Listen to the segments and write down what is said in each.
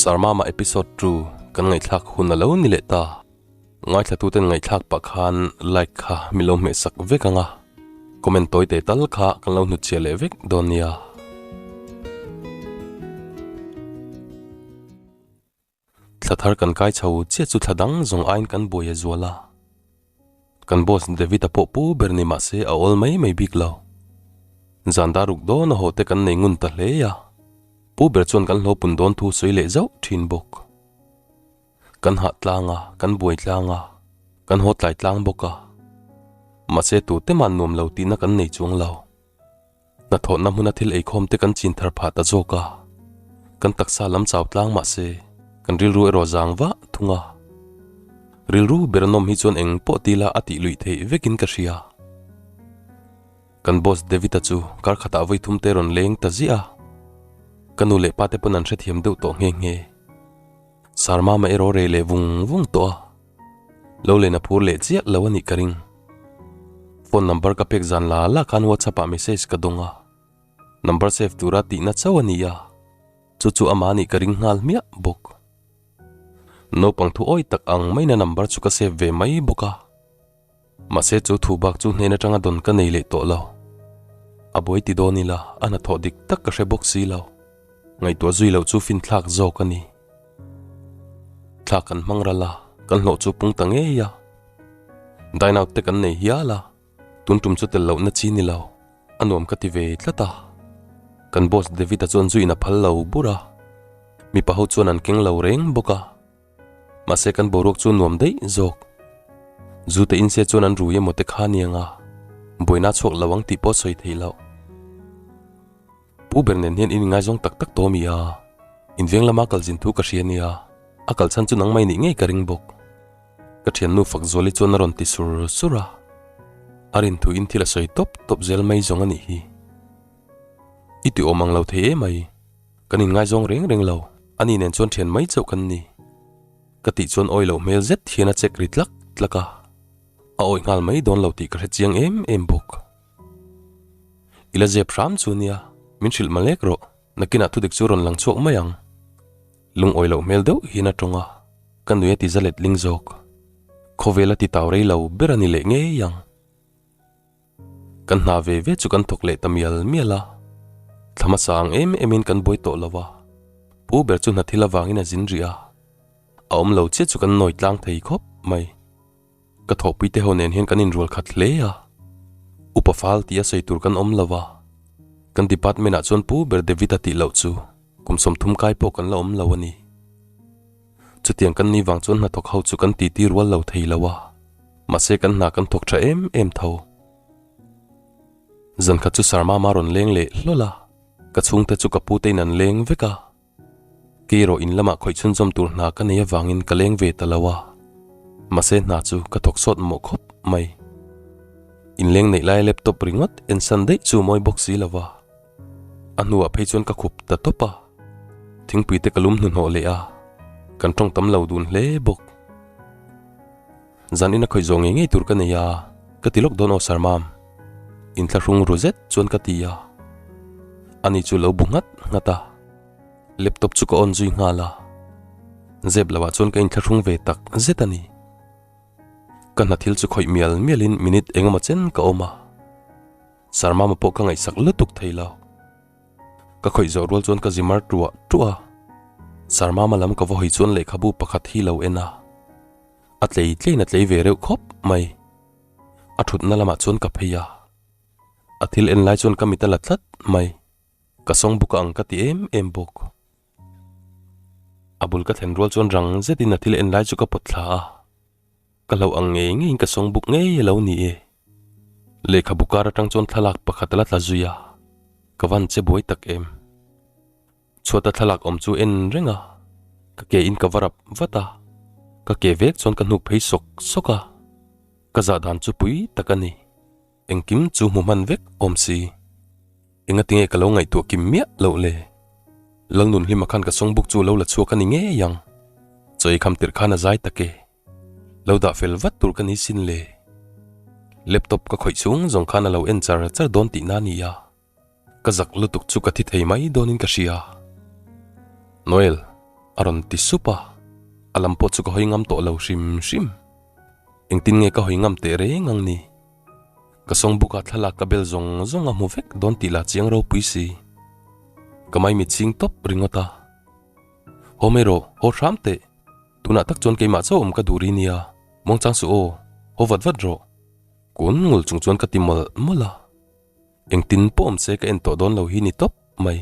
Sarmama episode 2 kan ngaihthlak hun a lo ni leh ta. Ngaithlatuten ngaihthlak pah khan like kha mi lo hmeh sak vek ang a, comment tawi te tal kha kan lo hnutchhiah leh vek dawn nia. Thla thar kan kai chho chiah chu thla dang zawng aiin kan buai a zual a. Kan boss David-a pawh pu ber ni mah se a awl mai mai bik lo. Zan dar ruk dawn a haw te kan nei ngun ta hle a. Pu ber chuan kan hlawpun dawn thu sawi leh zauh thin bawk. Kan hah tlang a, kan buai tlang a, kan haw tlai tlang bawk a. Mahse tute mah nuam lo tihna kan nei chuang lo. Hnathawhna hmuna thil eikhawm te kan chin thar phah ta zawk a, kan taksa lam chau tlang mah se kan rilru erawh zang vah thung a. Rilru ber nawm hi chuan eng pawh ti la a tih luih theih vekin ka hria. Kan boss David-a chu kar khatah vawi thum te rawn leng ta ziah a, ka nu leh pa te pawn an hrethiam deuh tawh nghe nghe. Sarmama erawh reh leh vung vung tawh a, lo len a phur leh chiah lo a nih ka ring. Phone number ka pek zan la la khan WhatsApp ah message ka dawng a, number save tura tihna chauh a ni a, chu chu amah nih ka ring nghal hmiah bawk. Naupang thu awi tak ang maina number chu ka save ve mai bawk a, mahse chu thu bak chu hnen atanga dawn ka nei leh tawh lo. A buai ti dawn ila a hnathawh dik tak ka hre bawk si lo. Ngaihtuah zui loh chu finthlak zawk a ni. Thla kan hmang ral a, kan hlawh chu pung ta ngei a. Dine out te kan nei hial a, tun tum chu tel lohna chi ni lo, a nuam ka ti ve tlat a. Kan boss David-a chuan zuiin a phal lo bur a, mipa ho chuan an keng lo reng bawk a. Mahse kan boruak chu nuam daih zawk. Zu te inse chuan an rui emaw te kha aniang a, buaina chhuak lo ang tih pawh sawi theih loh. Pu ber nen hian in ingaizawng tak tak tawh a mi a, inveng lama kal zin thu ka hria nia, a kal chhan chu nangmah i nih ngei ka ring bawk. Ka thiannu Fakzuali chuan a rawn ti sur sur a, a rin thu in thil a sawi tawp tawp zel mai zawng a nih hi. I ti awm ang lo thei emai, kan inngaizawng reng reng lo, ani nen chuan thian mai chauh kan ni. Ka tih chuan awi loh hmel zet hian a check ri tlak tlak a, a awi nghal mai dawn lo tih ka hre chiang em em bawk. I la zep hram chu nia, min hrilh malek rawh, nakinah thudik chu rawn lang chhuak mai ang. Lungawi loh hmel deuh hian a tawng a, ka nui a ti za let ling zawk. Khawvel a ti tau rei lo ber a ni leh ngei ang. Kan hna ve ve chu kan thawk leh ta mial mial a, thla hmasa ang em emin kan buai tawh lo a, pu ber chu hna thil avangin a zin rih a, a awm lo chiah chu kan nawi tlang thei khawp mai. Ka thawhpui te ho nen hian kan inrual khat hle a, upa fal tia sawi tur kan awm lo a, kan department ah chuan pu ber David a tih loh chu kum 30 kai pawh kan la awm lo a ni. Chutiang kan ni vang chuan hnathawk ho chu kan titi rual lo thei lo a, mahse kan hna kan thawk tha em em tho. Zan khat chu Sarmama rawn leng leh hlawl a, ka chhungte chu ka pute in an leng vek a. Kei erawh in lamah khawih chhunzawm tur hna ka nei avangin ka leng ve ta lo a, mahse hna chu ka thawk sawt mawh khawp mai. Inleng neih lai laptop ringawt en san daih chu mawi bawk si lo va, a hnuah phei chuan ka khup ta tawp a, thingpui te ka lum hnuhnawh leh a, kan tawng tam lo dun hle bawk. Zan ina khawih zawh ngei ngei tur ka nei a, ka ti lawk dawn aw Sarmam. Inthlahrung ru zet chuan ka ti a. Ani chu lo bu nghat nghat a. Laptop chu ka on zui nghal a. Zep loah chuan ka inthlahrung ve tak zet a ni. Ka hna thil chu khawih mial mialin minute engemaw chen ka awm a. Sarmama pawh ka ngaihsak lutuk thei lo. Ka khawih zawh rual chuan ka zi mar tuah tuah a. Sarmama lam ka va hawi chuan lehkhabu pakhat hi lo en a. A tlei tleiin a tlei ve reuh khawp mai. A thutna lamah chuan ka phei a. A thil en lai chuan ka mit a la tlat mai. Ka sawng buk ang ka ti em em bawk. A bul ka thlen rual chuan rang zetin a thil en lai chu ka pawt thla a. Ka hlauh ang ngei ngeiin ka sawng buk ngei a lo ni e. Lehkhabu kar atang chuan thlalak pakhat a la tla zui a. Ka van che buai tak em. Chhuata thlalak awm chu en reng a, ka ke in ka va rap vat a, ka ke vek chuan ka hnuk phei sawk sawk a, ka zah dan chu pui tak a ni, engkim chu hmu hman vek awm si. Engatinge ka lo ngaihtuah kim miah loh le? Lalnunhlima khan ka songbuk chu lo la chhuak a ni ngei ang, chaw ei kham tirh khan a zai tak e. Lo dah fel vat tur ka ni sin le. Laptop ka khawih chhung zawng khan a lo en char char dawn tihna a ni a. Ka zak lutuk chu ka thi thei mai dawnin ka hria. Noel, A rawn ti sup a, a lam pawh chu ka hawi ngam tawh lo hrim hrim. Engtin nge ka hawi ngam teh reng ang ni? Ka sawngbuka thlalak ka bel zawng zawng a hmu vek dawn tih lah chiang ropui si. Ka maimit ching tawp ringawt a. Haw mai rawh, haw hram teh. Tunah tak chuan keimah chauh awm ka duh ri nia, muangchang suh aw, haw vat vat rawh. Kun ngul chung chuan ka ti mawlh mawlh a. Engtin pawh awm se ka en tawh dawn lo hi ni tawp mai.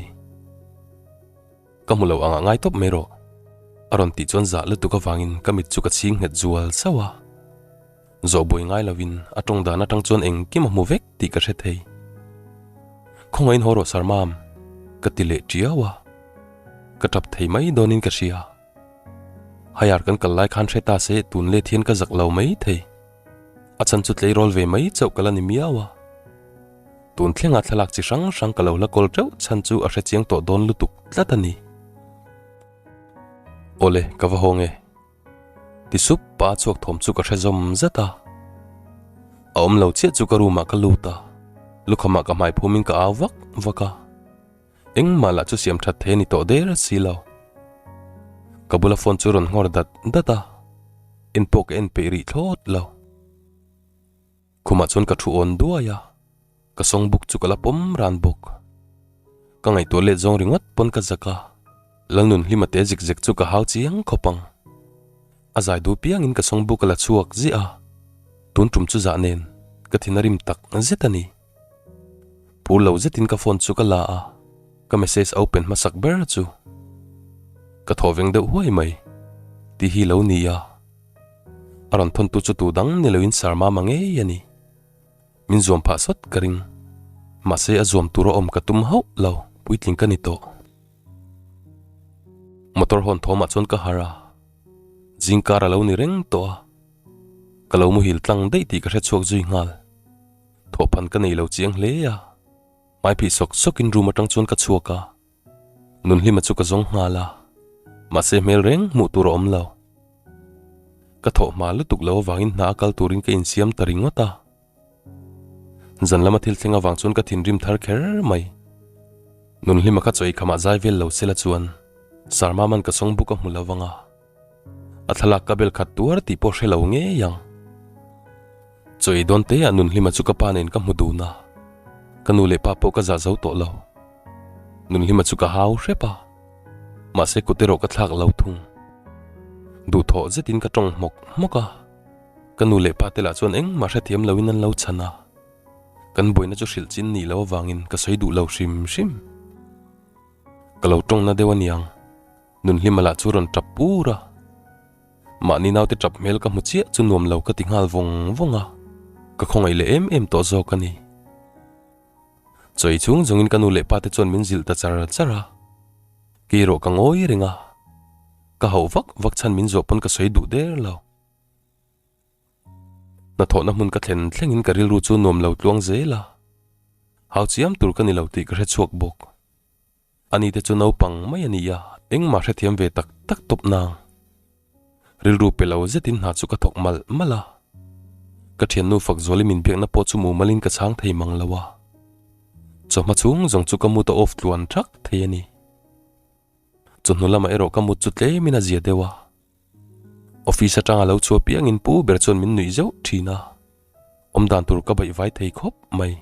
Ka hmu lo angah ngai tawp mai rawh. A rawn tih chuan zah lutuk avangin ka mit chu ka chhing nghet zual sauh a. Zawh buai ngai lovin a tawng dan atang chuan engkim a hmu vek tih ka hre thei. Khawngaihin haw rawh Sarmam, ka ti leh tiau a. Ka tap thei mai dawnin ka hria. Haiar kan kal lai khan hre ta se tun let hian ka zak lo mai thei. A chan chu tleirawl ve mai chauh ka la ni miau a. Tun thlenga thlalak chi hrang hrang ka lo la kawl teuh chhan chu a hre chiang tawh dawn lutuk tlat a ni. Awle, ka va hawng e. Ti sup pa chhuak thawm chu ka hre zawm zat a. A awm lo chiah chu ka room ah ka lut a, lukhamah ka hmai phumin ka au vak vak a. Engmah lah chu siam that thei a ni tawh der si lo. Ka bula phone chu rawn nghawr dat dat a, en pawh ka en peih rih thlawt lo. Khumah chuan ka thu awn duai a, ka sawng buk chu ka la pawm ran bawk. Ka ngaihtuah let zawng ringawt pawn ka zak a, Lalnun hlima te zik zek chu ka hau chiang khawp ang. A zai duh piangin ka sawng buk a la chhuak ziah a, tun tum chu zah nen ka thin a rim tak zet a ni. Phur lo zetin ka phone chu ka la a, ka message open hmasak ber chu ka thaw veng deuh huai mai tih hi lo ni a, a rawn thawntu chu tu dang ni loin Sir Mama ngei a ni. Min zuam phah sawt ka ring, mahse a zuam tur a awm ka tum hauh lo, puitling ka ni tawh. Motor hawn thawmah chuan ka harh a, zingkar a lo ni reng tawh a, ka lo muhil tlang daih tih ka hre chhuak zui nghal. Thawhphan ka nei lo chiang hle a, hmaiphih sawk sawkin room atang chuan ka chhuak a, Nunhlima chu ka zawng nghal a, mahse hmel reng hmuh tur a awm lo. Ka thawh hma lutuk lo avangin hna a kal turin ka insiam ta ringawt a. Zan lama thil thleng avang chuan ka thinrim thar kher mai. Nunhlima kha chaw eikhamah zai vel lo sela chuan Sarmaman ka sawng buk a hmu lo vang a. A thlalak ka bel khat tuar tih pawh hre lo ngei ang. Chaw ei dawn te ah Nunhlima chu ka pa nen ka hmu dun a, ka nu leh pa pawh ka zah zo tawh lo. Nunhlima chu ka hau hrep a, mahse kut erawh ka thlak lo thung. Duhthawh zetin ka tawng hmawk hmawk a, ka nu leh pa te lah chuan engmah hrethiam loin an lo chhan a, kan buaina chu hrilh chin nih loh avangin ka sawi duh lo hrim hrim. Ka lo tawng na deuh aniang. Nunhlima lah chu rawn tap pur a, mahni naute tap hmel ka hmu chiah chu nuam lo ka ti nghal vawng vawng a, ka khawngaih leh em em tawh zawk a ni. Chawi chung zawngin ka nu leh pa te chuan min zilh ta char char a, kei erawh ka ngawi reng a, ka hauh vak vak chhan min zawh pawn ka sawi duh der lo. Hnathawhna hmun ka thlen thlengin ka rilru chu nuam lo tluang zel a, hau chiam tur ka ni lo tih ka hre chhuak bawk. Ani te chu naupang mai a ni a, engmah hrethiam ve tak tak tawp nang. Rilru pe lo zetin hna chu ka thawk malh malh a. Ka thiannu Fakzuali min biakna pawh chu mumalin ka chhang thei mang lo a. Chawhma chhung zawng chu ka mut a off tluan thak thei a ni. Chawhnu lamah erawh ka mut chu tlemin a zia deuh a. Office atanga lo chhuah piangin pu ber chuan min nuih zeuh thin a. Awmdan tur ka baihvai thei khawp mai.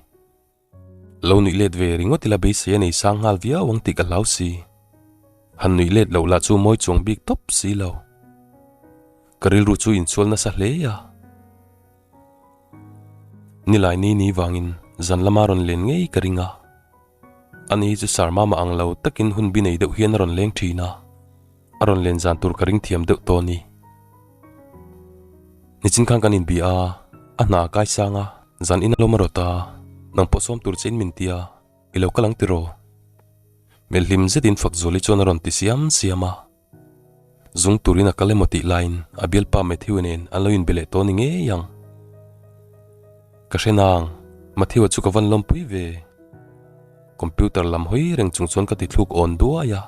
Lo nuih let ve ringawt ila beisei a nei sang nghal viau ang tih ka hlau si. Han nuih let loh lah chu mawi chuang bik tawp si lo. Ka rilru chu insual nasa hle a. Nilai ni ni vangin zan lama rawn len ngei ka ring a. Ani hi chu Sarmama ang lo takin hun bi nei deuh hian a rawn leng thin a. A rawn len zan tur ka ring thiam deuh tawh a ni. Nichin khan kan inbi a, a hna a kai sang a, zan in a lawm a rawt a, nang pawh sawm tur che in min ti a, i lo kal ang tiraw? Melhlim zetin Fakzuali chuan a rawn ti siam siam a. Zung turin a kal emaw tih laiin a bialpa Matthew nen an lo inbe leh tawh ni ngei ang. Ka hre nang, Matthew-a chu ka van lawmpui ve. Computer lam hawi reng chung chuan ka ti thluk awn duai a.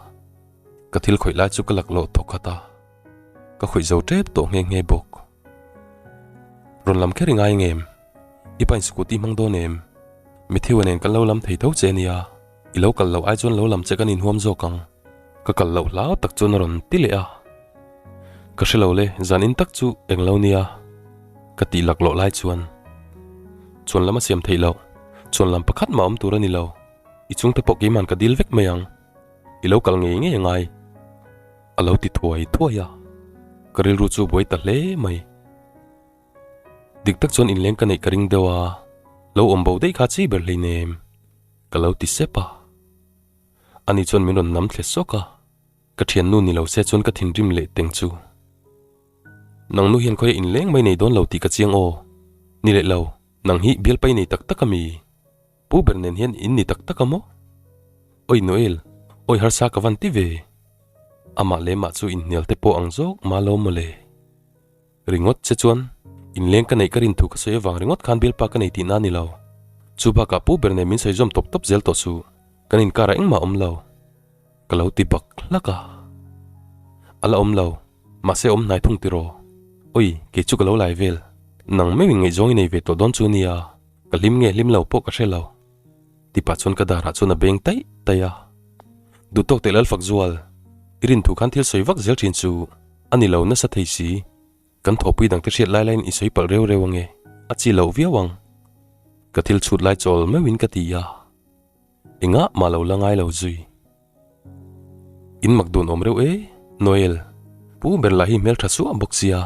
Ka thil khawih lai chu ka laklawh thawk khat a, ka khawih zo tep tawh nghe nghe bawk. Rawn lam kher i ngai ngem? I pain scooty hmang dawn em? Matthew-a nen kan lo lam thei tho che nia, i lo kal loh ai chuan lo lam che kan inhuam zawk ang. Ka kal loh hlau tak chuan a rawn ti leh a. Ka hre lo le, zan in tak chu eng lo nia ka tih laklawh lai chuan chuan lam a siam theih loh, chuan lam pakhat mah awm tur a ni lo, i chungte pawh keiman ka dil vek mai ang, i lo kal ngei ngei a ngai a lo ti thuai thuai a, ka rilru chu buai ta hle mai. Dik tak chuan inleng ka neih ka ring deuh a, lo awm bo daih kha chi ber hleinem ka lo ti sep a. Ani chuan min rawn nam thle sawk a, ka thiannu ni lo se chuan ka thinrim leh teng chu. Nang nu hian khawiah inleng mai nei dawn lo tih ka chiang aw. Ni leh lo, nang hi bialpai nei tak tak a mi? Pu ber nen hian in ni tak tak a maw? Oi Noel, oi harsa ka van ti ve. Amah leh mah chu inhnial te pawh ang zawk mah lo mawle. Ringawt che chuan inleng ka neih ka rin thu ka sawi avang ringawt khan bialpa ka nei tihna a ni lo. Chu bakah pu ber nen min sawi zawm tawp tawp zel tawh suh, kan inkarah engmah a awm lo. Ka lo ti bak hlak a. A la awm lo, mahse awm hnai thung tiraw. Oi, kei chu ka lo lai vel. Nang meuhin ngaihzawng i nei ve tawh dawn chu nia, ka hlim nge hlim lo pawh ka hre lo. Tipa chuan ka darah chuan a beng taih taih a. Duhtawk teh Lalfak Zual, i rin thu khan thil sawi vak zel thin chu a ni lo nasa thei si. Kan thawhpui dangte hriat lai laiin i sawi palh reu reu ange, a chi loh viau ang. Ka thil chhut lai chawl meuhin ka ti a. Engah mah lo la ngai lo zui. In mak dun awm reuh e, Noel. Pu ber lah hi hmeltha suah bawk sia.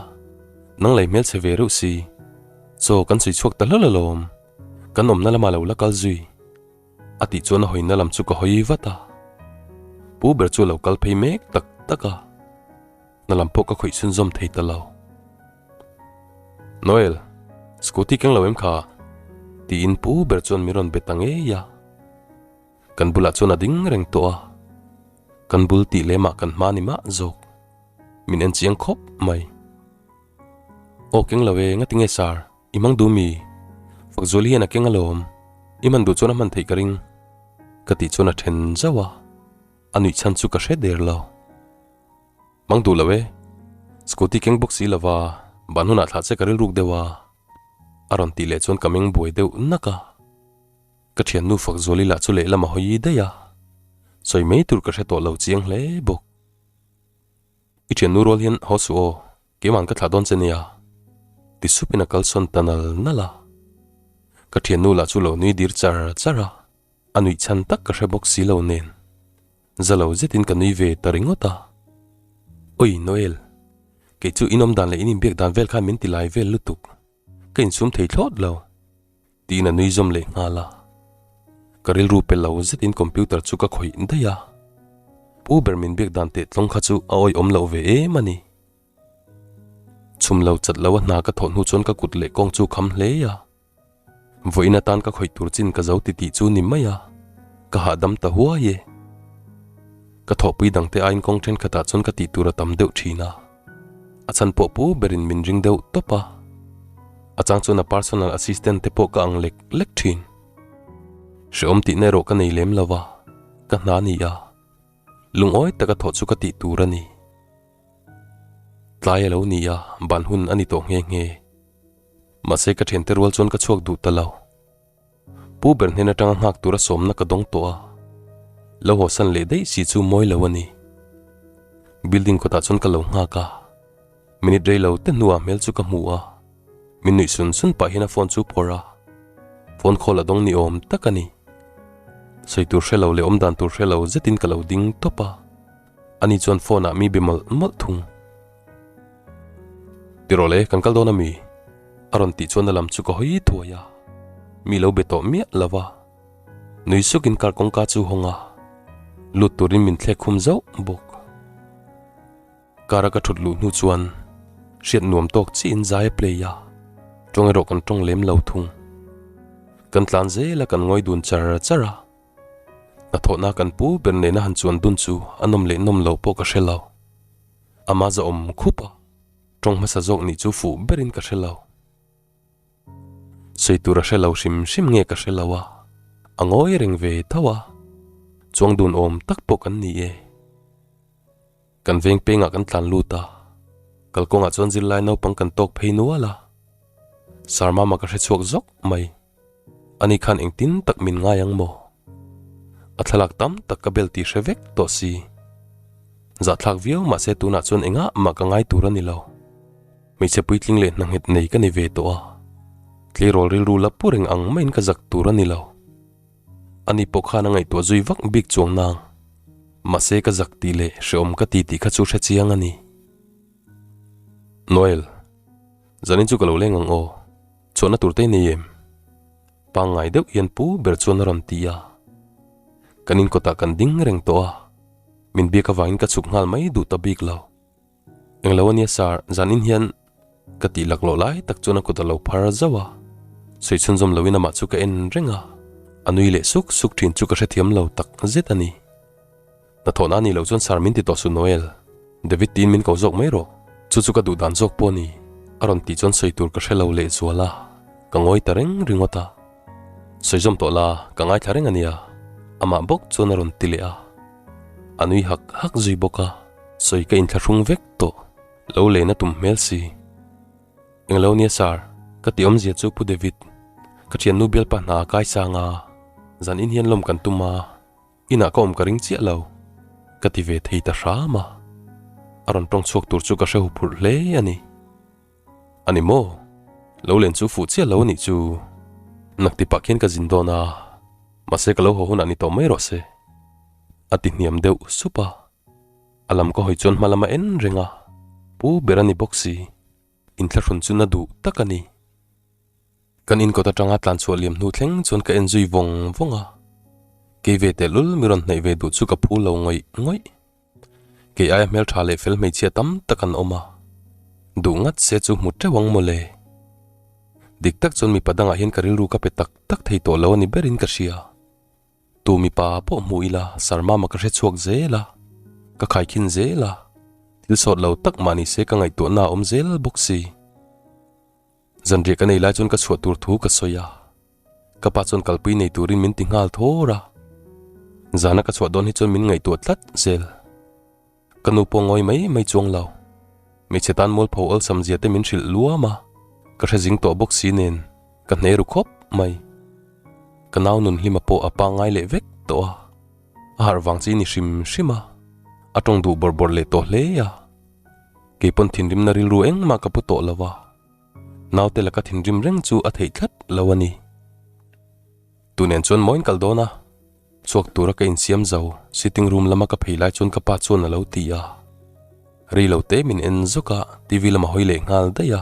Nang lei hmelchhe ve reuh si. Chaw kan sawi chhuak ta hlawl alawm. Kan awmna lamah lo la kal zui. A tih chuan a hawina lam chu ka hawi vat a. Pu ber chu a lo kal phei mek tak tak a. Hna lam pawh ka khawih chhunzawm thei ta lo. Noel, scooty keng lo em kha? Tiin pu ber chuan min rawn be ta ngei a. Kan bulah chuan a ding reng tawh a, kan bul tih lemah kan hma ni mah zawk. Min en chiang khawp mai. Aw keng lo e, ngati nge sir, i hmang duh mi? Fakzuali hian a keng alawm, i hman duh chuan a hman theih ka ring. Ka tih chuan a then zauh a, a nuih chhan chu ka hre der lo. Hmang duh lo e, scooty keng bawk si lova, ban hunah thlah che ka rilruk deuh a, a rawn tih leh chuan ka meng buai deuh nak a. Ka thiannu Fakzuali lah chu lehlam a hawi daih a, sawi mai tur ka hre tawh lo chiang hle bawk. I thiannu rual hian haw suh aw, keima'n ka thlah dawn che nia, ti supin a kalsawn ta nal nal a. Ka thiannu lah chu lo nui dir char char a, a nuih chhan tak ka hre bawk si lo nen, za lo zetin ka nui ve ta ringawt a. Oi Noel, kei chu inawm dan leh in inbiak dan vel khan min ti lai vel lutuk, ka insum thei thlawt lo. Tiin a nui zawm leh nghal a. Ka rilru pe lo zetin computer chu ka khawih daih a. Pu ber min biak dan teh tlawng kha chu a awihawm loh ve em a ni. Chhum lo chat lo a hna ka thawh hnu chuan ka kut leh kawng chu kham hle a. Vawiin atan ka khawih tur chin ka zo ti tih chu ni mai a, ka hahdam ta huai e. Ka thawhpui dangte aiin kawng thenkhatah chuan ka tih tur a tam deuh thin a. A chhan pawh pu berin min ring deuh tawp a, a chang chuan a personal assistant te pawh ka ang lek lek thin. Hrehawm tihna erawh ka nei lem lo va, ka hna ni a, lungawi taka thawh chu ka tih tur a ni. Tlai a lo ni a, ban hun a ni tawh nghe nghe. Mahse ka thiante rual chuan ka chhuak duh ta lo. Pu ber hnen atanga nghak tura sawmna ka dawng tawh a, lo hawsan leh daih si chu mawi lo a ni. Building kawtah chuan ka lo nghak a, minute rei lo te hnuah hmel chu ka hmu a, min nuih sun sun pah hian a phone chu phawrh a, phone call a dawng ni awm tak a ni. Sawi tur hre lo leh awm dan tur hre lo zetin ka lo ding tawp a, ani chuan phone ah mi be mawlh mawlh thung. Tiraw le, kan kal dawn a mi? A rawn tih chuan a lam chu ka hawi thuai a, mi lo be tawh miah lo va. Nui sukin car kawngka chu hawng a, lut turin min thlek khum zauh bawk. Car a ka thut luh hnu chuan hriat nuam tawk chiin zai a play a, tawng erawh kan tawng lem lo thung. Kan tlan zel a kan ngawi dun char char a, hnathawhna kan pu ber nena han chuan dun chu a nawm leh nawm lo pawh ka hre lo. Ama zahawm khup a, tawng hmasa zawk nih chu fuh berin ka hre lo. Sawi tur a hre lo hrim hrim nge ka hre lo a, a ngawi reng ve tho a, chuang dun awm tak pawh kan ni e. Kan veng pengah kan tlan lut a, kalkawngah chuan zirlai naupang kan tawk phei nual a, Sarmama ka hre chhuak zawk mai. Ani khan engtin tak min ngai ang maw? A thlalak tam tak ka bel tih hre vek tawh si. Zahthlak viau mahse tunah chuan engah mah ka ngai tur a ni lo. Hmeichhe puitling leh hna nghet nei ka ni ve tawh a, tleirawl rilru la pu reng ang maiin ka zak tur a ni lo. Ani pawh khan a ngaihtuah zui vak bik chuang nang. Mahse ka zak tih leh hreawm ka ti tih kha chu hre chiang a ni. Noel, zanin chu ka lo leng ang aw, chhuahna tur te i nei em? Pangngai deuh hian pu ber chuan a rawn ti a. Kan inkawtah kan ding reng tawh a, min biak avangin ka chhuk nghal mai duh ta bik lo. Englo ania sir, zanin hian ka tih laklawh lai tak chuan a kut a lo phar zauh a, sawi chhunzawm loin amah chu ka en reng a, a nui leh suk suk thin chu ka hrethiam lo tak zet a ni. Hnathawhna a nih loh chuan sir min ti tawh suh Noel, David tiin min ko zawk mai rawh, chu chu ka duh dan zawk pawh a ni, a rawn tih chuan sawi tur ka hre lo lehzual a, ka ngawi ta reng ringawt a. Sawi zawm tawh la, ka ngaithla reng a nia, amah bawk chuan a rawn ti leh a. A nui hak hak zui bawk a, sawi ka inthlahrung vek tawh, lo len a tum hmel si. Englo nia sir, ka ti awmzia chu Pu David, ka thiannu bialpa hna a kai sang a, zan in hian lawm kan tum a, inah ka awm ka ring chiah lo, ka ti ve thei ta hram a. A rawn tawng chhuak tur chu ka hre huphurh hle a ni. A ni maw? Lo len chu fuh chiah lo a nih chu. Nak ti pah khian ka zin dawn a, mahse ka lo haw hunah ni tawh mai rawh se. A ti hniam deuh sup a. A lam ka hawi chuan hma lam a en reng a, pu ber a ni bawk si. Inthlahrun chu na duh tak a ni. Kan inkawt atanga tlan chhuah liam hnu thleng chuan ka en zui vawng vawng a. Kei ve tehlul mi rawn hnaih ve duh chu ka phu lo ngawih ngawih. Kei aia hmeltha leh fel hmeichhia tam tak an awm a, duh ngat se chu hmu teuh ang mawle. Dik tak chuan mipa dangah hian ka rilru ka pe tak tak thei tawh lo a ni berin ka hria. Tu mipa pawh hmu ila Sarmama ka hre chhuak zel a, ka khaikhin zel a, thil sawt lo tak mah ni se ka ngaihtuahna a awm zel bawk si. Zanriah ka nei lai chuan ka chhuah tur thu ka sawi a, ka pa chuan kalpui nei turin min ti nghal thawr a. Zana ka chhuah dawn hi chuan min ngaihtuah tlat zel. Ka nu pawh ngawi mai mai chuang lo. Hmeichhe tan mualpho awlsam zia te min hrilh luam a, ka hre zing tawh bawk si nen ka hne ru khawp mai. Ka nau nun hlima pawh a pangngai leh vek tawh a, a harh vang chi ni hrim hrim a, a tawng duh bawrh bawrh leh tawh hle a. Kei pawn thinrimna rilru engmah ka pu tawh lo a, naute laka thinrim reng chu a theih tlat lo a ni. Tunen chuan mawiin kal dawn a, chhuak tura ka insiam zo, sitting room lama ka phei lai chuan ka pa chuan a lo ti a. Rei lo te min en zawk a, TV lama hawi leh nghal daih a.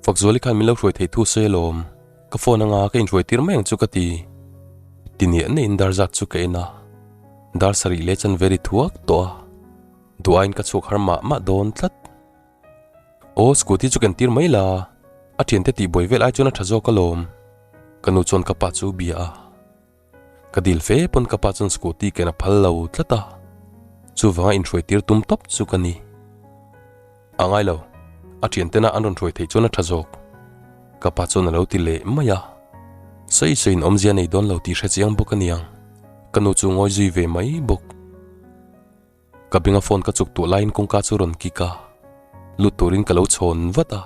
Fakzuali khan min lo hruai thei thu sawi alawm, ka phone anga ka inhruai tir mai ang chu ka ti. Ti niah niahin dar zat chu ka en a, dar sarih leh chanve ri thuak tawh a. Duh aiin ka chhuak har mah mah dawn tlat. Aw scooty chu ken tir mai la, a thiante tih buai vel ai chuan a tha zawk alawm. Ka nu chuan ka pa chu bia a. Ka dil fe pawn ka pa chuan scooty ken a phal lo tlat a, chuvanga inhruai tir tum tawp chu ka ni. A ngai lo, a thiantena an rawn hruai theih chuan a tha zawk. Ka pa chuan a lo ti leh mai a. Sawi sawiin awmzia nei dawn lo tih hre chiang bawk a niang. Ka nu chu ngawi zui ve mai bawk. Ka benga phone ka chuk tuah laiin kawngka chu rawn kik a, lut turin ka lo chhawn vat a.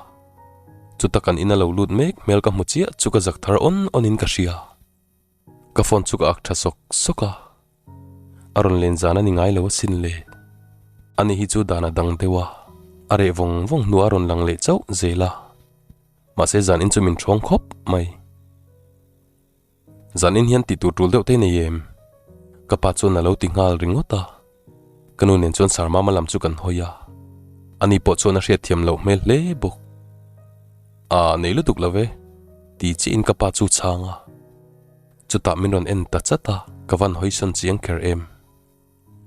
Chuta kan ina lo lut mek hmel ka hmu chiah chu ka zak thar awn awnin ka hria. Ka phone chu ka ak tha sawk sawk a, a rawn len zan a ni ngai lo asin le. Ani hi chu dan a dang deuh a, a reh vawng vawng hnuah a rawn lang leh chauh zel a. Mahse zan in chu min ṭhawng khawp mai. Zan in hian tih tur tul deuh te nei em? Ka pa chuan a lo ti nghal ringawt a. Ka nu nen chuan Sarmama lam chu kan hawi a. Ani pawh chuan a hriatthiam loh hmel hle bawk. Aa, nei lutuk lo ve, ti chiahin ka pa chu chhang a. Chutah min rawn en ta chat a, ka van hawi sawn chiang kher em.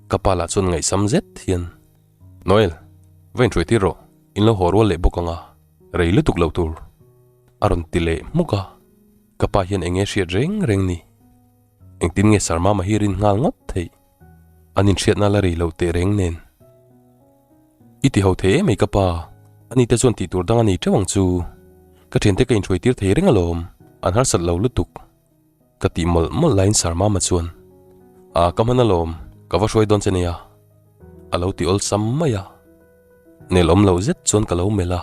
Ka pa lah chuan ngaihsam zet hian, Noel, va inhruai tir rawh, in lo haw rual leh bawk ang a, rei lutuk lo tur, a rawn ti leh hmuk a. Ka pa hian eng nge hriat reng reng ni? Engtin nge Sarmama hi rin nghal ngawt theih? An inhriatna la rei loh teh reng nen. I ti ho thei em ei ka pa, ani te chuan tih tur dang a nei teuh ang chu. Ka thiante ka inhruai tir thei reng alawm, an harsat lo lutuk. Ka tih mawlh mawlh laiin Sarmama chuan, A ka hman alawm, ka va hruai dawn che nia. A lo ti awlsam mai a. Nelawm lo zet chuan ka lo melh a.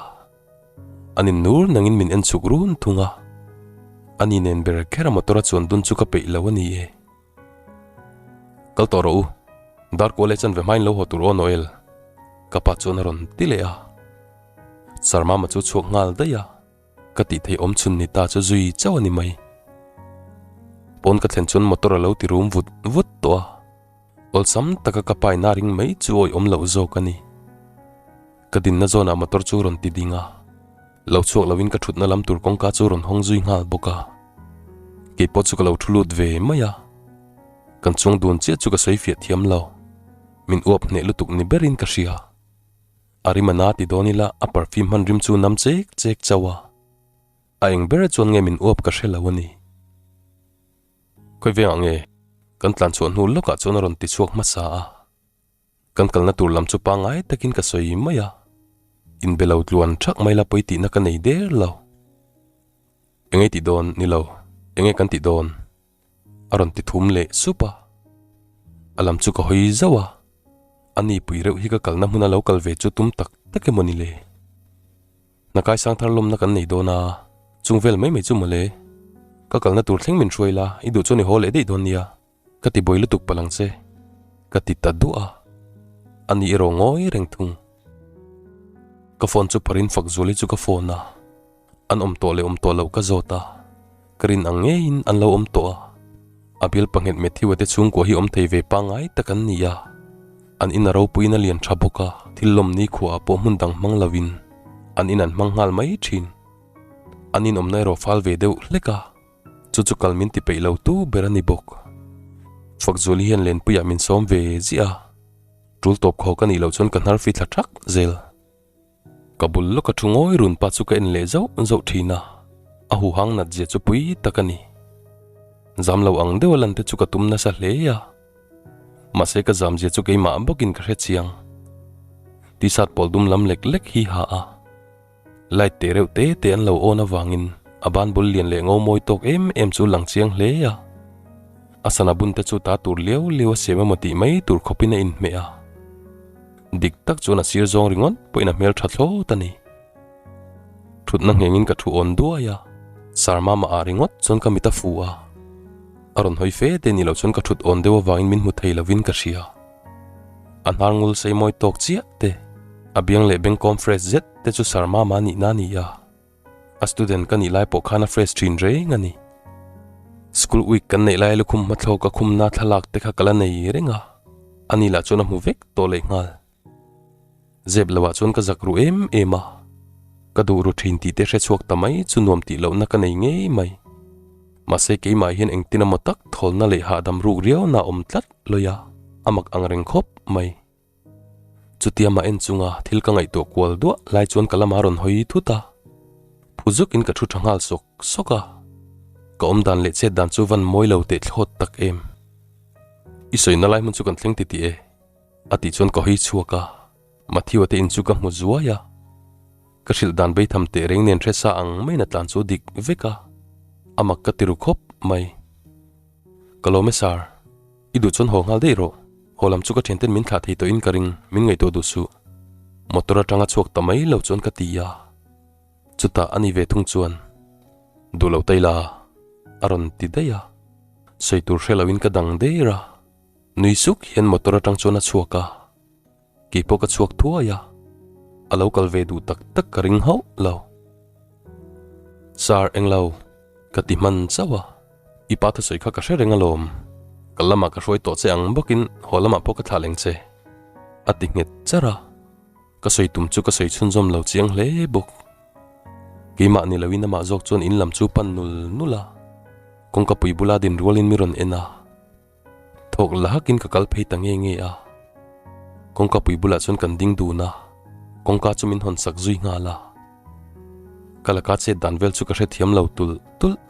An in nur nangin min en chhuk run thung a, ani nen ber kher a motor a chuan dun chu ka peih lo a ni e. Kal tawh rawh u. Dar kual leh chanve hmain lo haw tur aw Noel, ka pa chuan a rawn ti leh a. Sir Mama chu chhuak nghal daih a, ka tih theih awm chhun ni ta chu zui chauh a ni mai. Pawn ka thlen chuan motor a lo ti rum vut vut tawh a, awlsam taka ka pa in a ring mai chu awihawm loh zawk a ni. Ka dinna zawnah motor chu rawn ti ding a, lo chhuak loin ka thutna lam tur kawngka chu rawn hawng zui nghal bawk a. Kei pawh chu ka lo thu lut ve mai a, kan chuang dun chiah chu ka sawi fiah thiam lo, min uap hneh lutuk ni berin ka hria. A rim a na ti dawn ila a perfume hman rim chu nam chek chek chauh a, a eng ber chuan nge min uap ka hre lo a ni. Khawi vengah nge kan tlan chhuah hnu lawkah chuan a rawn ti chhuak hmasa a. Kan kalna tur lam chu pangngai takin ka sawi mai a, inbe lo tluan thak mai la pawi tihna ka nei der lo. Enge tih dawn ni lo, enge kan tih dawn? A rawn ti thum leh sup a. A lam chu ka hawi zauh a, a ni pui reuh hi ka kalna hmuna lo kal ve chu tum tak tak emaw ni le? Hna kaisang thar lawmna kan nei dawn a, chung vel mai mai chu mawle. Ka kalna tur thleng min hruai la, i duh chuan i haw leh daih dawn nia. Ka ti buai lutuk palh ang che, ka ti ta duah a, a ni erawh ngawi reng thung. Ka phone chu pharin fak zuali chu ka phone a, an awm tawh leh awm tawh loh ka zawt a, ka rin ang ngeiin an lo awm tawh a. A bial panghet Matthew-a te chhungkua hi awm thei ve pangngai tak an ni a, an in a ropuiin a lian tha bawk a, thil lawm nikhua ah pawh hmun dang hmang lovin an in an hmang nghal mai thin. An in awmna erawh fal ve deuh hlek a. Chu chu kal min ti peih lo tu ber a ni bawk. Fakzuali hian Lenpuiah min sawm ve ziah a, tul tawp khawk a nih loh chuan ka hnar fi thla thak zel. Ka bul lawka thu ngawi run pa chu ka en leh zauh zauh thin a, a huhang nat zia chu pui tak a ni. Zam lo ang deuha lan te chu ka tum nasa hle a, mahse ka zam zia chu keimah bawkin ka hre chiang. T-shirt pawl dum lam lek lek hi ha a. Light teh reuh te te an lo awn avangin a ban bul lian leh ngo mawi tawk em em chu lang chiang hle a. A sana bun te chu ta tur liau liau a siam emaw tih mai tur khawpin a inhmeh a. Dik tak chuan a sir zawng ringawt pawhin a hmel tha thlawt a ni. Thutna nghengin ka thu awn duai a, Sir Mama ah ringawt chuan ka mit a fu a. A rawn hawi fe te ni lo chuan ka thut awn deuh avangin min hmu thei lovin ka hria. A hnar ngul sei mawi tawk chiah te, a biang leh bengkawm fresh zet te chu Sir Mama nihna a ni a. A student ka nih lai pawh khan a fresh thin reng a ni. School week kan neih lai lukhum hmathlawk a khumna thlalak te kha ka la nei reng a, ani lah chuan a hmu vek tawh leh nghal. Zep lo ah chuan ka zak ru em em a, ka duh ru thin tih te hre chhuak ta mai chu nuam tih lohna ka nei ngei mai. Mahse keimah hian engtin emaw tak thawlna leh hahdam ruk riau na awm tlat lawi a, a mak ang reng khawp mai. Chutia mah en chunga thil ka ngaihtuah kual duah lai chuan ka lamah a rawn hawi thut a, phu zukin ka thu tha nghal sawk sawk a, ka awm dan leh chet dan chu van mawi lo teh thlawt tak em. I sawina lai hmun chu kan thleng titih e, a tih chuan ka hawi chhuak a, Matthew-a te in chu ka hmu zuai a, ka hrilh dan beitham teh reng nen hre sa ang maiin a tlan chu dik vek a, a mak ka ti ru khawp mai. Ka lawm e sir, i duh chuan haw nghal daih rawh, haw lam chu ka thianten min thlah thei tawhin ka ring, min ngaihtuah duh suh. Motor atanga chhuak ta mai lo chuan ka ti a, chutah a ni ve thung chuan, Duh lo ta ila, a rawn ti daih a, sawi tur hre loin ka dang der a, nui suk hian motor atang chuan a chhuak a. Kei pawh ka chhuak thuai a, a lo kal ve duh tak tak ka ring hauh lo. Sir englo, ka ti hman chauh a, i pa thusawi kha ka hre reng alawm, kal lamah ka hruai tawh che ang bawkin haw lamah pawh ka thlah leng che, a ti nghet charh a, ka sawi tum chu ka sawi chhunzawm lo chiang hle bawk. Keimah ni loin amah zawk chuan in lam chu pan nul nul a, kawngka pui bula din rualin mi rawn en a. Thawk la hakin ka kal phei ta nge nge a, kawngka pui bulah chuan kan ding dun a, kawngka chu min hawn sak zui nghal a. Ka laka chet dan vel chu ka hrethiam lo tulh tulh,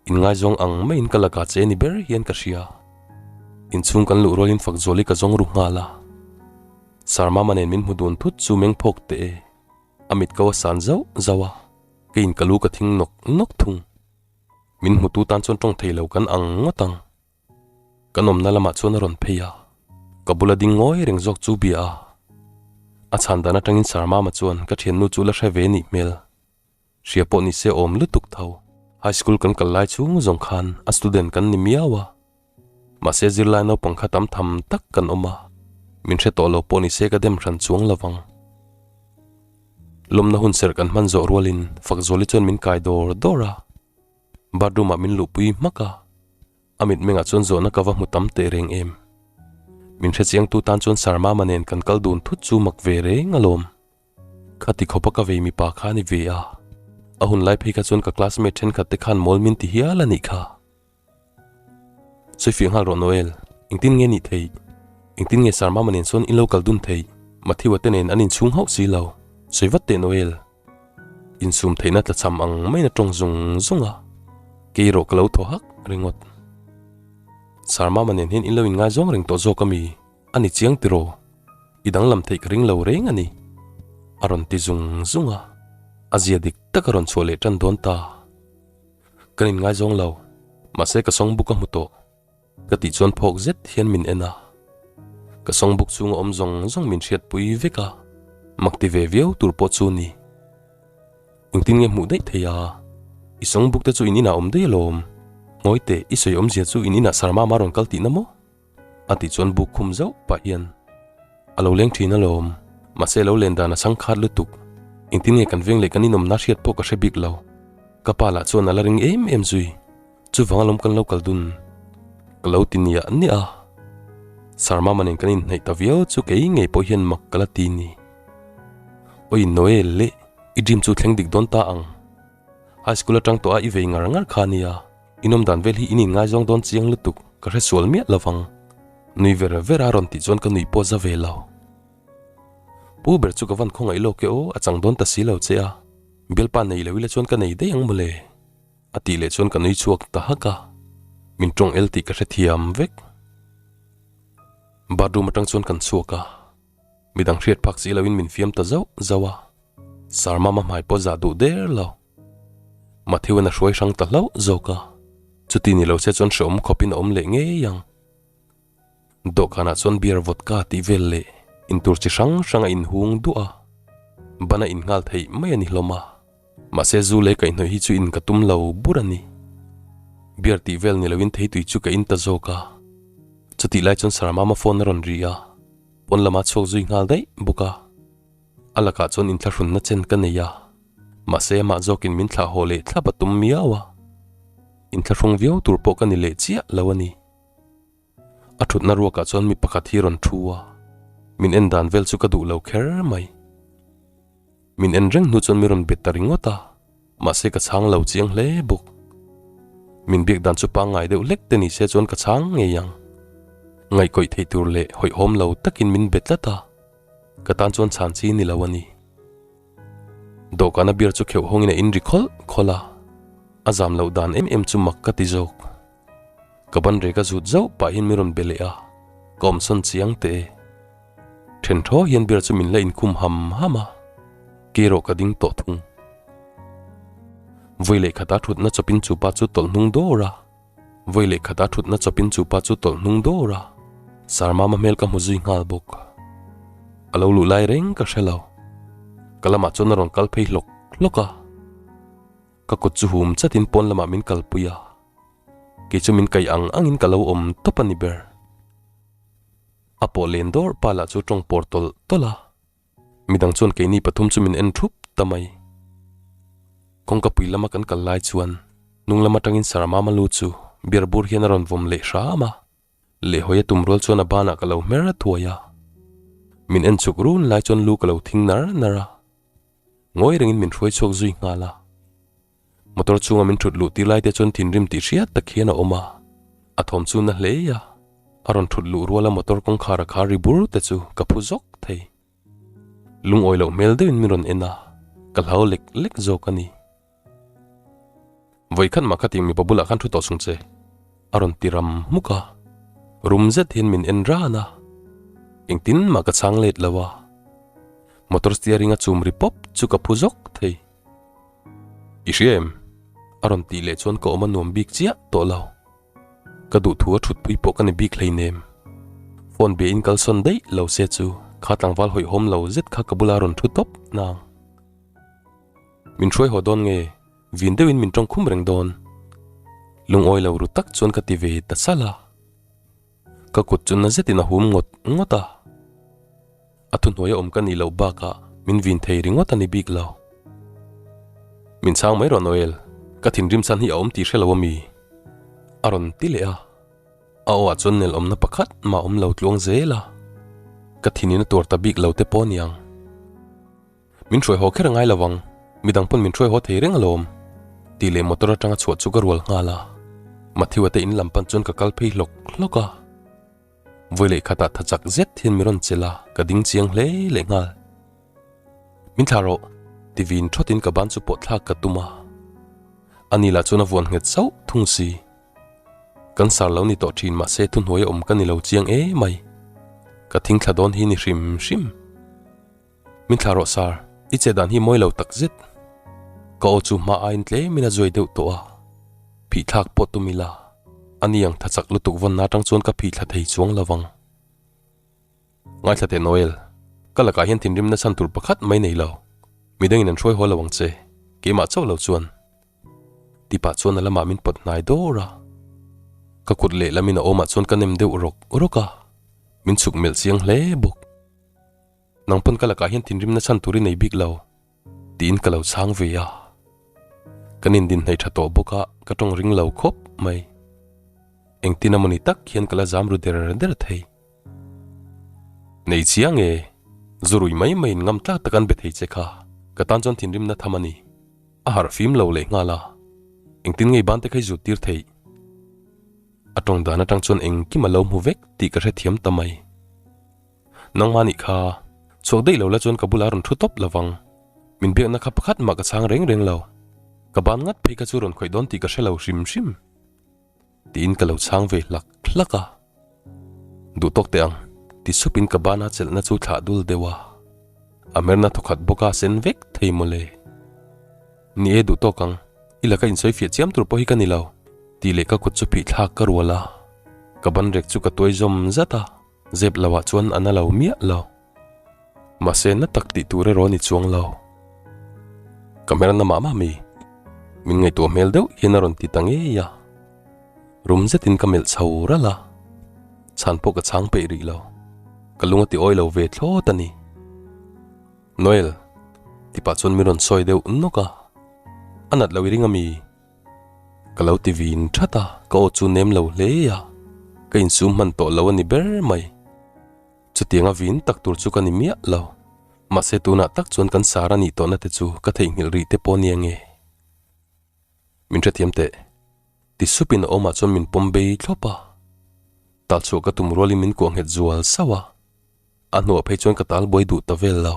inngaizawng ang maiin ka laka che ni ber hian ka hria. Inchhung kan luh rualin Fakzuali ka zawng ru nghal a, Sir Mama nen min hmu dun thut chu meng phawk teh e, a mit ko a san zauh zauh a, keiin ka lu ka thing nawk nawk thung. Min hmutu tan chuan tawng thei lo kan ang ngawt ang. Kan awmna lamah chuan a rawn phei a, ka bula ding ngawi reng zawk chu bia a. A chhan dan atangin Sir Mama chuan ka thiannu chu la hre ve nih hmel. Hria pawh ni se awm lutuk tho. High school kan kal lai chhung zawng khan a student kan ni miau a. Mahse zirlai naupang kha tam tham tak kan awm a. Min hre tawh lo pawh ni se ka dem hran chuang lovang. Lawmna hun serh kan hman zawh rualin Fakzuali chuan min kai dawr dawr a. Bathroom ah min luhpui hmak a. A mitmengah chuan zawhna ka va hmu tam teh reng em. Min hrechiangtu tan chuan Sarmama nen kan kal dun thut chu mak ve reng alawm. Khati khawpa ka vei mipa kha a ni ve a. A hun lai phei kha chuan ka classmate thenkhat te khan mawl min ti hial a nih kha. Sawifiah nghal rawh Noel, engtin nge nih theih? Engtin nge Sarmama nen sawn in lo kal dun theih? Matthew-a te nen an inchhung hauh si lo. Sawi vat teh Noel. Insum theihna tlachham ang maiin a tawng zung zung a, kei erawh ka lo thaw hak ringawt. Sarmama nen hian in lo inngaizawng reng tawh zawk a mi? A ni chiang tiraw? I danglam theih ka ring lo reng a ni. A rawn ti zung zung a, a zia dik tak a rawn chhuah leh tan dawn ta. Kan inngaizawng lo, mahse ka sawng buk a hmu tawh. Ka tih chuan phawk zet hian min en a, ka songbuk chhunga awm zawng zawng min hriatpui vek a, mak ti ve viau tur pawh chu ni. Engtin nge hmuh daih thei a? I songbuk te chu in inah awm daih alawm. Ngawi teh, i sawi awmzia chu in inah Sarmama rawn kal tihna maw? A tih chuan buk khum zauh pah hian a lo leng thin alawm, mahse a lo len dan a chhang khat lutuk. Engtin nge kan veng leh kan inawmna hriat pawh ka hre bik lo. Ka pa lah chuan a la ring em em zui. Chuvang alawm kan lo kal dun. Ka lo ti niah niah a. Sarmama nen kan inhnaih ta viau chu kei ngei pawh hian mak ka la ti ni. Oi Noel le, i dream chu thleng dik dawn ta ang. High school atang tawh a i vei ngar ngar kha nia, in awm dan vel hi in inngaizawng dawn chiang lutuk, ka hre sual miah lovang. Nui ver ver a rawn tih chuan ka nuih pawh za ve lo. Pu ber chu ka van khawngaih lawk e aw, a chang dawn ta si lo che a. Bialpa nei lo ila chuan ka nei daih ang mawle. A tih leh chuan ka nui chhuak ta hak a, min tawng el tih ka hrethiam vek. Bathroom atang chuan kan chhuak a, midang hriat phak si loin min fiam ta zauh zauh a, Sarmama hmai pawh zah duh der lo. Matthew-a'n a hruai hrang ta hlauh zawk a, chuti ni lo se chuan hreawm khawpin a awm leh ngei ang. Dawhkanah chuan beer vodka tih vel leh intur chi hrang hrang a inhung duah a, ban a innghal theih mai a ni hlawm a. Mahse zu leh kaihhnawih hi chu in ka tum lo bur a ni. Beer tih vel ni loin theitui chu ka in ta zawk a. Chutih lai chuan Sarmama phone a rawn ri a, pawn lamah chhuak zui nghal daih bawk a. A lakah chuan inthlahrunna chen ka nei a, mahse amah zawkin min thlah haw leh thlap a tum miau a. Inthlahrung viau tur pawh ka ni leh chiah lo a ni. A thutna ruakah chuan mi pakhat hi rawn thu a, min en dan vel chu ka duh lo kher mai. Min en reng hnu chuan mi rawn bet ta ringawt a, mahse ka chhang lo chiang hle bawk. Min biak dan chu pangngai deuh hlek te ni se chuan ka chhang ngei ang. Ngaihkawih theih tur leh hawihhawm lo takin min be tlat a, ka tan chuan chhan chi ni lo a ni. Dawhkana beer chu kheuh hawngin a in ri khawlh khawlh a, a zam loh dan em em chu mak ka ti zawk. Ka ban rek a zut zauh pahin min rawn be leh a, ka awmsawn chiang teh e. Then thaw hian beer chu min la inkhum ham ham a, kei erawh ka ding tawh thung. Vawi leh khata thutna chawpin chu pa chu tawlh hnung dawr a, vawi leh khata thutna chawpin chu pa chu tawlh hnung dawr a, Sarmama hmel ka hmu zui nghal bawk. A lo luh lai reng ka hre lo. Ka lamah chuan a rawn kal phei hlawk hlawk a. Ka kut chu hum chatin pawn lamah min kalpui a. Kei chu min kaih ang angin ka lo awm tawp a ni ber. A pawh len dawr pa lah chu tawng pawr tawlh tawlh a, midang chuan keini pathum chu min en thup ta mai. Kawngka pui lama kan kal lai chuan hnung lam atangin Sarmama lu chu beer bur hian a rawn vawm leh hram a, lehhawi a tum rual chuan a banah ka lo hmer a thuai a. Min en chuk run lai chuan lu ka lo thing nar nar a, ngawi rengin min hruai chhuak zui nghal a. Motor chhunga min thut luh tir lai te chuan thinrim tih hriat tak hian a awm a, a thawm chu na hle a, a rawn thut luh ruala motor kawngkhar a khar ri bur te chu ka phu zawk thei. Lungawi loh hmel deuhin min rawn en a, ka hlau lek lek zawk a ni. Vawikhat mah kha ting mipa bulah khan thu tawh chung che, a rawn ti ram hmuk a, rum zet hian min en ran a, engtin mah ka chhang let lo a, motor steering a chum ri pawp chu ka phu zawk thei. I hria em? A rawn tih leh chuan ka awm a nuam bik chiah tawh lo. Ka duh thu a thutpui pawh ka ni bik hleinem. Phone bia in kalsawn daih lo se chu kha tlangval hawihhawm lo zet kha ka bula rawn thu tawp nang. Min hruai haw dawn nge? Vin deuhin min tawng khum reng dawn. Lungawi lo ru tak chuan ka ti ve ta salh a. Ka kut chu na zetin a hum ngawt ngawt a. A thuhnuai a awm ka nih loh bakah min vin thei ringawt a ni bik lo. Min chhang mai rawh Noel, ka thinrim chhan hi a awm tih hre lo ami? A rawn ti leh a. A aw ah chuan nel awmna pakhat mah awm lo tluang zel a. Ka thinin a tuar ta bik lo te pawh aniang. Min hruai haw kher a ngai lo ang, midang pawn min hruai haw thei reng alawm, tih leh motor atanga chhuah chu ka rual nghal a. Matthew-a te in lam pan chuan ka kal phei hlawk hlawk a. Vawi leh khatah tha chak zet hian mi rawn chelh a, ka ding chiang hle leh nghal. Min thlah rawh, ti vin thawtin ka ban chu pawh thlak ka tum a. Ani lah chuan a vuan nghet sauh thung si. Kan sar lo ni tawh thin mahse thuhnuai a awm ka ni lo chiang emai. Ka thing thla dawn hi ni hrim hrim. Min thlah rawh sir, i che dan hi mawi lo tak zet. Ka aw chu hma aiin tlemin a zuai deuh tawh a, phih thlak pawh tum ila, ani ang tha chak lutuk vawnna atang chuan ka phih thla thei chuang lo vang. Ngaithla teh Noel, ka lakah hian thinrimna chhan tur pakhat mai nei lo, midangin an hruai haw lo ang che, keimah chauh lo chuan. Tipah chuan a lamah min pawt hnai dawr a, ka kut lehlamin a awmah chuan ka nem deuh rawk rawk a, min chhuk melh chiang hle bawk. Nang pawn ka lakah hian thinrimna chhan tur i nei bik lo, tiin ka lo chhang ve a. Kan indin hnaih tha tawh bawk a, ka tawng ring lo khawp mai. Engtin a mawni tak hian ka la zam ru der der thei. Nei chiang e, zu rui mai maiin ngam tlak tak an be thei che kha, ka tan chuan thinrimna tham a ni. A harh fim lo leh nghal a, engtin ngei ban te kha i zut tir theih? A tawng dan atang chuan engkim a lo hmu vek tih ka hrethiam ta mai. Nangmah nih kha, chhuak daih lo la chuan ka bulah rawn thu tawp lo vang. Min biakna kha pakhat mah ka chhang reng reng lo. Ka ban ngat phei kha chu rawn khawih dawn tih ka hre lo hrim hrim. Tiin ka lo chhang ve hlak hlak a. Duh tawk teh ang, ti supin ka bana chelhna chu thlah dul deuh a. A merna thawkhat bawka sen vek thei mawle. Ni e duh tawk ang, i laka insawi fiah chiam tur pawh hi ka ni lo, tih leh ka kut chu phih thlak ka rual a. Ka ban rek chu ka tuai zawm zat a. Zep lo ah chuan a na lo miah lo. Mahse na tak tih tur erawh a ni chuang lo. Ka hmer na mah mah mi. Min ngaihtuah hmel deuh hian a rawn ti ta ngei a. Rum zetin ka melh chho ralh a. Chhan pawh ka chhang peih rih lo. Ka lung a ti awi lo ve thlawt a ni. Noel, ti pah chuan min rawn sawi deuh nawk a. A nat lo i ring a mi? Ka lo ti vin that a, ka aw chu nem lo hle a, ka insum hman tawh lo a ni ber mai. Chutianga vin tak tur chu ka ni miah lo, mahse tunah tak chuan kan sar a nih tawhna te chu ka theihnghilh rih te pawh nia nge. Min hrethiam teh, ti supin a awmah chuan min pawm bei thlawp a, tal chhuah ka tum rualin min kuah nghet zual sauh a, a hnuah phei chuan ka tal buai duh ta vel lo.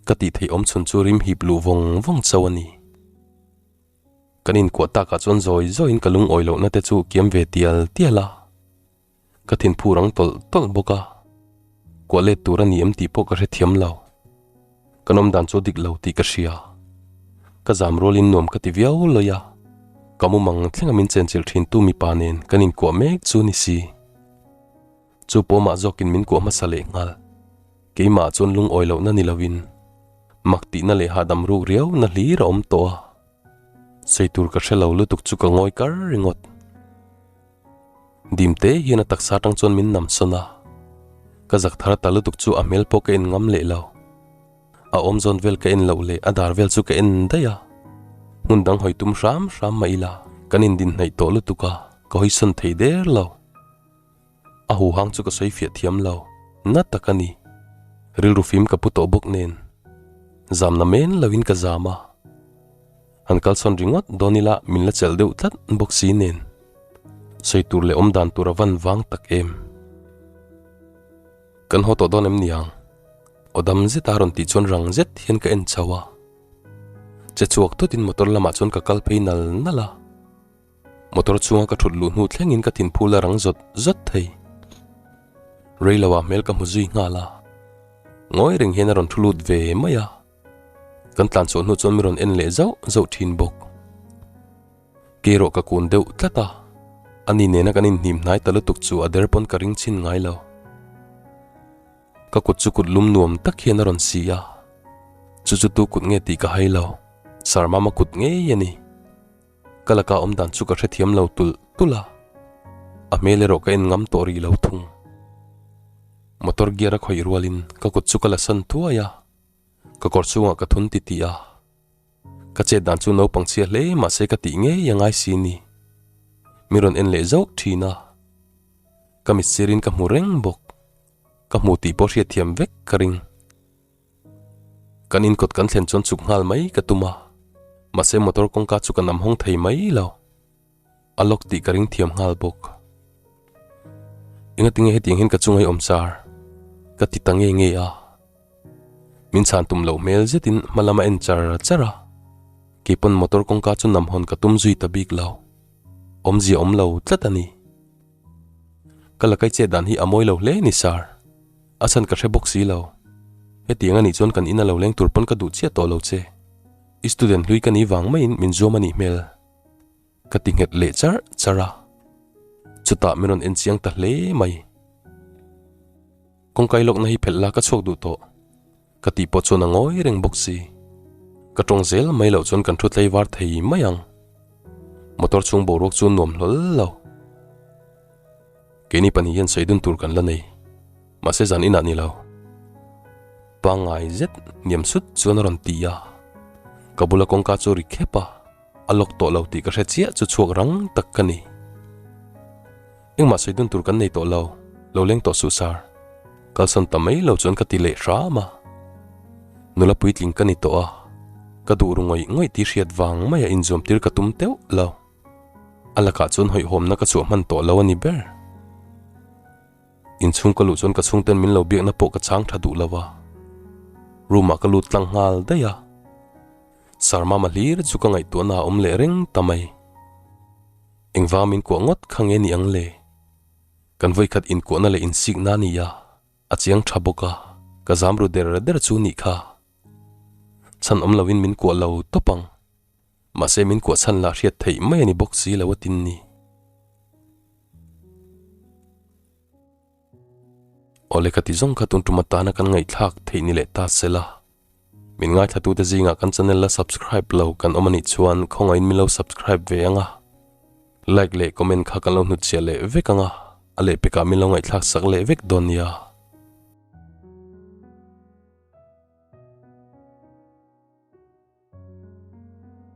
Ka tih theih awm chhun chu rim hip luh vawng vawng chauh a ni. Kan inkuah takah chuan zawi zawiin ka lungawi lohna te chu kiam ve tial tial a. Ka thinphu rang tawlh tawlh bawk a. Kuah let tur a ni em tih pawh ka hrethiam lo. Ka nawm dan chu dik lo tih ka hria. Ka zam rualin nuam ka ti viau lawi a. Ka mumang thlenga min chenchilh thintu mipa nen kan inkuah mek chu ni si. Chu pawmah zawkin min kuah hmasa leh nghal. Keimah chuan lungawi lohna ni lovin mak tihna leh hahdam ruk riau na hlir a awm tawh a. Sawi tur ka hre lo lutuk chu ka ngawi kar ringawt. Dim te hian a taksa atang chuan min nam sawn a. Ka zak thar ta lutuk chu a hmel pawh ka en ngam leh lo. A awm zawn vel ka en loh leh a dar vel chu ka en daih a. Hmun dang hawi tum hram hram mah ila kan indin hnaih tawh lutuk a, ka hawi sawn thei der lo. A huhang chu ka sawi fiah thiam lo, na tak a ni. Rilru fim ka pu tawh bawk nen. Zamna men loin ka zam a. Han kalsawn ringawt dawn ila min la chelh deuh tlat bawk si nen. Sawi tur leh awm dan tur a van vang tak em. Kan haw tawh dawn em niang? Aw dam zet a rawn tih chuan rang zet hian ka en chho a. Che chhuak thutin motor lamah chuan ka kal phei nal nal a. Motor chhunga ka thut luh hnu thlengin ka thinphul a rang zawt zawt thei. Rei loah hmel ka hmu zui nghal a. Ngawi reng hian a rawn thu lut ve mai a. Kan tlan chhuah hnu chuan mi rawn en leh zauh zauh thin bawk. Kei erawh ka kun deuh tlat a. Ani nena kan inhnim hnai ta lutuk chu a der pawn ka ring chhin ngai lo. Ka kut chu kut lum nuam tak hian a rawn si a. Chu chu tu kut nge tih ka hai lo. Sir Mama kut ngei a ni. Ka laka awm dan chu ka hrethiam lo tulh tulh a, a hmel erawh ka en ngam tawh rih lo thung. Motor gear a khawih rualin ka kut chu ka la san thuai a, ka kawr chungah ka thun titih a. Ka chet dan chu naupang chhia hle mahse ka tih ngei a ngai si ni. Mi rawn en leh zauh thin a. Ka mit sirin ka hmu reng bawk. Ka hmu tih pawh hriatthiam vek ka ring. Kan inkawt kan thlen chuan chuk nghal mai ka tum a, mahse motor kawngka chu ka nam hawng thei mai lo. A lock tih ka ring thiam nghal bawk. Engatinge hetiang hian ka chunga i awm char? Ka ti ta nge nge a. Min chhan tum loh hmel zetin hma lam a en char char a. Keipawn motor kawngka chu nam hawn ka tum zui ta bik lo. Awmzia awm lo tlat a ni. Ka lakai chet dan hi a mawi lo hle ni sir. A chhan ka hre bawk si lo. Hetiang a nih chuan kan in a lo leng tur pawn ka duh chiah tawh lo che. I student hlui ka nih vang maiin min zuam a nih hmel. Ka ti nghet leh charh charh a. Chutah min rawn en chiang ta hle mai. Kawngkai lawkna hi phelh la ka chhuak duh tawh. Ka tih pawh chuan a ngawi reng bawk si. Ka tawng zel mai loh chuan kan thu tlaivar thei mai ang. Motor chhung boruak chu nuam hlawl lo. Keini pahnih hian sawi dun tur kan la nei. Mahse zan inah ni lo. Pangngai zet hniam sut chuan a rawn ti a. Ka bula kawngka chu ri khep a, a lock tawh lo tih ka hre chiah chu chhuak rang tak ka ni. Engmah sawi dun tur kan nei tawh lo, lo leng tawh suh sir. Kalsan ta mai lo chuan ka ti leh hram a. Nula puitling ka ni tawh a, ka duh ru ngawih ngawih tih hriat vang maia inzuam tir ka tum teuh lo. A lakah chuan hawihhawmna ka chhuah hman tawh lo a ni ber. Inchhung ka luh chuan ka chhungten min lo biakna pawh ka chhang tha duh lo a. Room ah ka lut tlang nghal daih a. Sir Mama hlir chu ka ngaihtuahna a awm leh reng ta mai. Engvang min kuah ngawt kha nge ni ang le? Kan vawikhat inkuahna leh insikna a ni a, a chiang tha bawk a, ka zam ru der der chu nih kha. Chhan awm lovin min kuah lo tawp ang. Mahse min kuah chhan lah hriat theih mai a ni bawk si lo a tin ni. Awle ka ti zawng kha tun tum atana kan ngaihthlak theih ni leh ta sela. Min ngaithlatute zingah kan channel la subscribe lo kan awm anih chuan khawngaihin min lo subscribe ve ang a. Like leh comment kha kan lo hnutchhiah leh vek ang a, a lehpekah min lo ngaihthlak sak leh vek dawn nia.